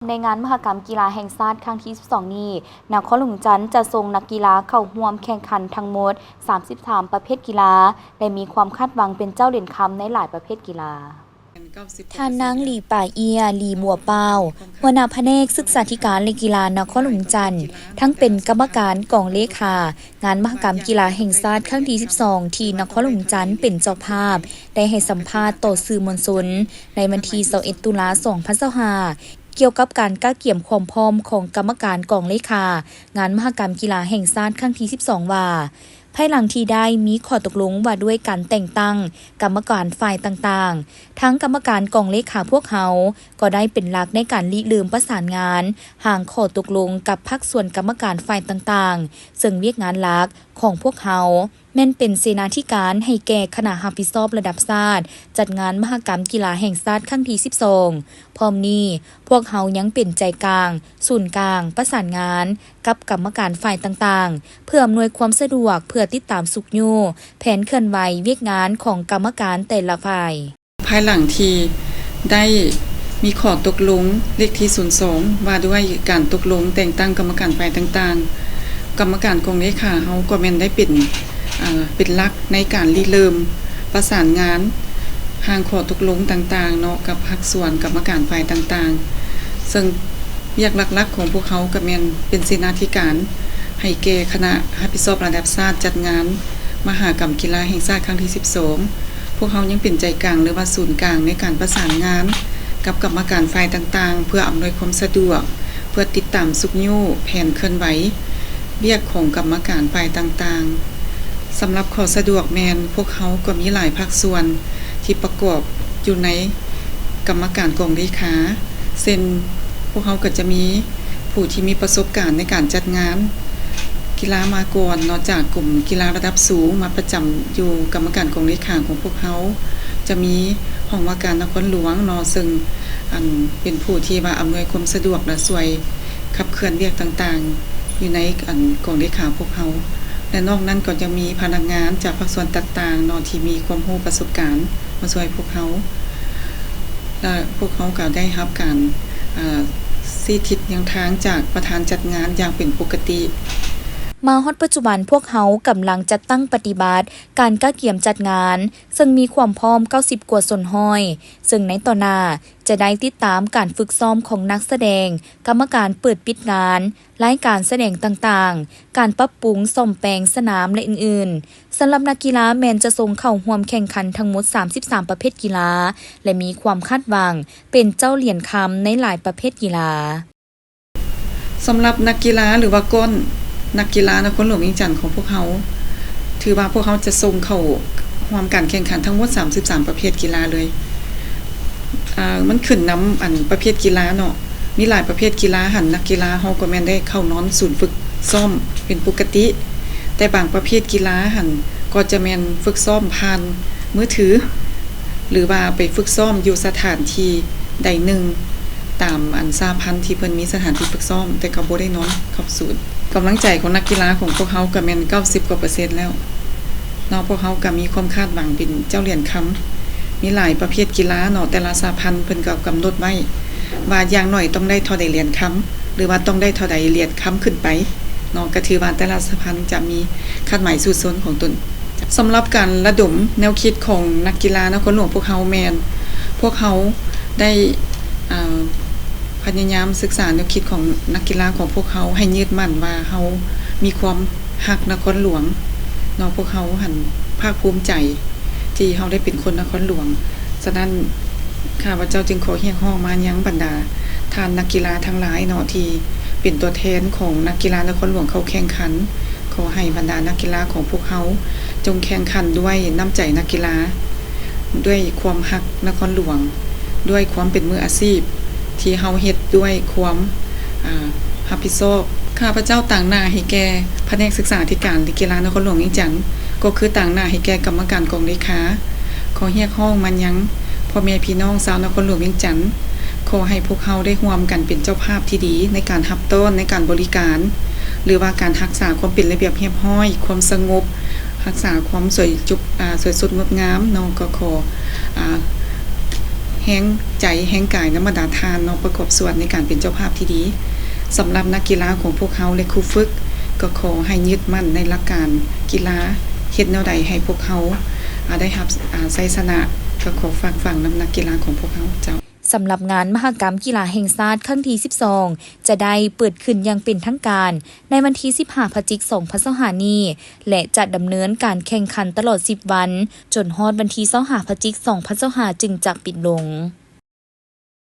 ໃນງານມະຫະກຳກິລາແຫ່ງຊາດຄັ້ງທີສິບສອງນີ້, ນະຄອນຫຼວງວຽງຈັນຈະສົ່ງນັກກິລາເຂົ້າຮ່ວມແຂ່ງຂັນທັງໝົດສາມສິບສາມປະເພດກິລາ ແລະ ມີຄວາມຄາດຫວັງເປັນເຈົ້າຫຼຽນຄຳໃນຫຼາຍປະເພດກິລາ. ທ່ານນາງ ຫຼີປາເອຍ ຫຼີບົວປາວ ຫົວໜ້າພະແນກສຶກສາທິການ ແລະ ກິລານະຄອນຫຼວງວຽງຈັນ ທັງເປັນກຳມະການກອງເລຂາ ງານມະຫະກຳກິລາແຫ່ງຊາດຄັ້ງທີສິບສອງ ທີ່ນະຄອນຫຼວງວຽງຈັນເປັນເຈົ້າພາບ ໄດ້ໃຫ້ສຳພາດຕໍ່ສື່ມວນຊົນໃນວັນທີຊາວເອັດ ຕຸລາ ສອງພັນຊາວຫ້າ ກ່ຽວກັບການກະກຽມຄວາມພ້ອມຂອງກຳມະການກອງເລຂາ ງານມະຫະກຳກິລາແຫ່ງຊາດຄັ້ງທີສິບສອງ ວ່າ ພາຍຫຼັງທີ່ໄດ້ມີຂໍ້ຕົກລົງວ່າດ້ວຍການແຕ່ງຕັ້ງກຳມະການຝ່າຍຕ່າງໆ, ທາງກຳມະການກອງເລຂາພວກເຮົາກໍໄດ້ເປັນຫຼັກໃນການລິເລີ່ມປະສານງານ, ຮ່າງຂໍ້ຕົກລົງກັບພາກສ່ວນກຳມະການຝ່າຍຕ່າງໆ, ເຊິ່ງວຽກງານຫຼັກຂອງພວກເຮົາແມ່ນເປັນເສນາທິການໃຫ້ແກ່ຄະນະຮັບຜິດຊອບລະດັບຊາດ ຈັດງານມະຫະກຳກິລາແຫ່ງຊາດຄັ້ງທີສິບສອງ. ພ້ອມນີ້, ພວກເຮົາຍັງເປັນໃຈກາງ, ສູນກາງ, ປະສານງານ ກັບກຳມະການຝ່າຍຕ່າງໆ ເພື່ອອຳນວຍຄວາມສະດວກ ເພື່ອຕິດຕາມຊຸກຍູ້ແຜນເຄື່ອນໄຫວວຽກງານຂອງກຳມະການແຕ່ລະຝ່າຍ. ພາຍຫຼັງທີ່ໄດ້ມີຂໍ້ຕົກລົງເລກທີສູນສອງ ວ່າດ້ວຍການຕົກລົງແຕ່ງຕັ້ງກຳມະການຝ່າຍຕ່າງໆ, ກຳມະການກອງເລຂາເຮົາກໍແມ່ນໄດ້ເປັນ ເປັນຫຼັກໃນການລິເລີ່ມປະສານງານຮ່າງຂໍ້ຕົກລົງຕ່າງໆເນາະ ກັບພາກສ່ວນກຳມະການຝ່າຍຕ່າງໆ. ເຊິ່ງວຽກຫຼັກໆຂອງພວກເຮົາກໍແມ່ນເປັນເສນາທິການໃຫ້ແກ່ຄະນະຮັບຜິດຊອບລະດັບຊາດຈັດງານມະຫະກຳກິລາແຫ່ງຊາດຄັ້ງທີສິບສອງ. ພວກເຮົາຍັງເປັນໃຈກາງ ຫຼືວ່າສູນກາງໃນການປະສານງານກັບກຳມະການຝ່າຍຕ່າງໆ ເພື່ອອຳນວຍຄວາມສະດວກ ເພື່ອຕິດຕາມຊຸກຍູ້ແຜນເຄື່ອນໄຫວວຽກຂອງກຳມະການຝ່າຍຕ່າງໆ. ສຳລັບຂໍ້ສະດວກແມ່ນ ພວກເຮົາກໍມີຫຼາຍພາກສ່ວນທີ່ປະກອບຢູ່ໃນກຳມະການກອງເລຂາ ເຊັ່ນ ພວກເຮົາກໍຈະມີຜູ້ທີ່ມີປະສົບການໃນການຈັດງານກິລາມາກ່ອນເນາະ ຈາກກົມກິລາລະດັບສູງມາປະຈຳຢູ່ກຳມະການກອງເລຂາຂອງພວກເຮົາ. ຈະມີຫ້ອງວ່າການນະຄອນຫຼວງເນາະ ເຊິ່ງ ອັນ ເປັນຜູ້ທີ່ວ່າອຳນວຍຄວາມສະດວກ ແລະ ຊ່ວຍຂັບເຄື່ອນວຽກຕ່າງໆ ຢູ່ໃນ ອັນ ກອງເລຂາພວກເຮົາ ແລະ ນອກນັ້ນກໍຈະມີພະນັກງານຈາກພາກສ່ວນຕ່າງໆເນາະ ທີ່ມີຄວາມຮູ້ປະສົບການມາຊ່ວຍພວກເຮົາ ແລະ ພວກເຮົາກໍໄດ້ຮັບການ ອາ ຊີ້ທິດແນວທາງຈາກປະທານຈັດງານຢ່າງເປັນປົກກະຕິ. ມາຮອດປັດຈຸບັນ, ພວກເຮົາກຳລັງຈັດຕັ້ງປະຕິບັດການກະກຽມຈັດງານ, ເຊິ່ງມີຄວາມພ້ອມເກົ້າສິບກວ່າສ່ວນຮ້ອຍ, ເຊິ່ງໃນຕໍ່ໜ້າຈະໄດ້ຕິດຕາມການຝຶກຊ້ອມຂອງນັກສະແດງ, ກຳມະການເປີດປິດງານ, ລາຍການສະແດງຕ່າງໆ, ການປັບປຸງສ້ອມແປງສະໜາມ ແລະ ອື່ນໆ. ສຳລັບນັກກິລາແມ່ນຈະສົ່ງເຂົ້າຮ່ວມແຂ່ງຂັນທັງໝົດສາມສິບສາມປະເພດກິລາ ແລະ ມີຄວາມຄາດຫວັງເປັນເຈົ້າຫຼຽນຄຳໃນຫຼາຍປະເພດກິລາ. ສຳລັບນັກກິລາ ຫຼືວ່າກ້ອນນັກກິລານະຄອນຫຼວງວຽງຈັນຂອງພວກເຮົາ, ຖືວ່າພວກເຮົາຈະສົ່ງເຂົ້າຮ່ວມການແຂ່ງຂັນທັງໝົດສາມສິບສາມປະເພດກິລາເລີຍ. ອາ ມັນຂຶ້ນນຳ ອັນ ປະເພດກິລາເນາະ, ມີຫຼາຍປະເພດກິລາຫັ້ນ ນັກກິລາເຮົາກໍແມ່ນໄດ້ເຂົ້ານອນສູນຝຶກຊ້ອມເປັນປົກກະຕິ, ແຕ່ບາງປະເພດກິລາຫັ້ນກໍຈະແມ່ນຝຶກຊ້ອມຜ່ານມືຖື ຫຼືວ່າໄປຝຶກຊ້ອມຢູ່ສະຖານທີ່ໃດໜຶ່ງ ຕາມ ອັນ ສະຫະພັນທີ່ເພິ່ນມີສະຖານທີ່ຝຶກຊ້ອມ, ແຕ່ກໍບໍ່ໄດ້ນອນເຂົ້າສູນ. ກຳລັງໃຈຂອງນັກກິລາຂອງພວກເຮົາກໍແມ່ນເກົ້າສິບກວ່າເປີເຊັນແລ້ວເນາະ. ພວກເຮົາກໍມີຄວາມຄາດຫວັງເປັນເຈົ້າຫຼຽນຄຳ. ມີຫຼາຍປະເພດກິລາເນາະ, ແຕ່ລະສະຫະພັນເພິ່ນກໍກຳນົດໄວ້ວ່າຢ່າງໜ້ອຍຕ້ອງໄດ້ເທົ່າໃດຫຼຽນຄຳ ຫຼືວ່າຕ້ອງໄດ້ເທົ່າໃດຫຼຽນຄຳຂຶ້ນໄປເນາະ, ກໍຖືວ່າແຕ່ລະສະຫະພັນຈະມີຄາດໝາຍສູ້ຊົນຂອງຕົນ. ສຳລັບການລະດົມແນວຄິດຂອງນັກກິລານະຄອນຫຼວງພວກເຮົາແມ່ນ ພວກເຮົາໄດ້ ອາ ພະຍາຍາມສຶກສາແນວຄິດຂອງນັກກິລາຂອງພວກເຮົາ ໃຫ້ຍຶດໝັ້ນວ່າເຮົາມີຄວາມຮັກນະຄອນຫຼວງເນາະ. ພວກເຮົາຫັ້ນພາກພູມໃຈທີ່ເຮົາໄດ້ເປັນຄົນນະຄອນຫຼວງ. ສະນັ້ນ ຂ້າພະເຈົ້າຈຶ່ງຂໍຮຽກຮ້ອງມາຍັງບັນດາທ່ານນັກກິລາທັງຫຼາຍເນາະ ທີ່ເປັນຕົວແທນຂອງນັກກິລານະຄອນຫຼວງເຂົ້າແຂ່ງຂັນ, ຂໍໃຫ້ບັນດານັກກິລາຂອງພວກເຮົາຈົ່ງແຂ່ງຂັນດ້ວຍນ້ຳໃຈນັກກິລາ, ດ້ວຍຄວາມຮັກນະຄອນຫຼວງ, ດ້ວຍຄວາມເປັນມືອາຊີບ ທີ່ເຮົາເຮັດດ້ວຍຄວາມ ອາ ຮັບຜິດຊອບ. ຂ້າພະເຈົ້າຕາງໜ້າໃຫ້ແກ່ພະແນກສຶກສາທິການ ແລະ ກິລານະຄອນຫຼວງວຽງຈັນ, ກໍຄືຕາງໜ້າໃຫ້ແກ່ກຳມະການກອງເລຂາ, ຂໍຮຽກຮ້ອງມາຍັງພໍ່ແມ່ພີ່ນ້ອງຊາວນະຄອນຫຼວງວຽງຈັນ, ຂໍໃຫ້ພວກເຮົາໄດ້ຮ່ວມກັນເປັນເຈົ້າພາບທີ່ດີໃນການຮັບຕ້ອນ, ໃນການບໍລິການ ຫຼືວ່າການຮັກສາຄວາມເປັນລະບຽບຮຽບຮ້ອຍ, ຄວາມສະຫງົບ, ຮັກສາຄວາມສວຍຈຸບ ອາ ສວຍສົດງົດງາມເນາະ. ກໍຂໍ ອາ ແຮງ ໃຈແຮງກາຍນຳບັນດາທ່ານເນາະ ປະກອບສ່ວນໃນການເປັນເຈົ້າພາບທີ່ດີ. ສຳລັບນັກກິລາຂອງພວກເຮົາ ແລະ ຄູຝຶກ ກໍຂໍໃຫ້ຍຶດໝັ້ນໃນຫຼັກການກິລາ, ເຮັດແນວໃດໃຫ້ພວກເຮົາ ອາ ໄດ້ຮັບ ອາ ໄຊຊະນະ. ກໍຂໍຝາກຝັງນຳນັກກິລາຂອງພວກເຮົາເຈົ້າ. ສຳລັບງານມະຫະກຳກິລາແຫ່ງຊາດຄັ້ງທີສິບສອງ ຈະໄດ້ເປີດຂຶ້ນຢ່າງເປັນທາງການ ໃນວັນທີສິບຫ້າ ພະຈິກ ສອງພັນຊາວຫ້ານີ້ ແລະ ຈະດຳເນີນການແຂ່ງຂັນຕະຫຼອດສິບວັນ ຈົນຮອດວັນທີຊາວຫ້າ ພະຈິກ ສອງພັນຊາວຫ້າ ຈຶ່ງຈະປິດລົງ.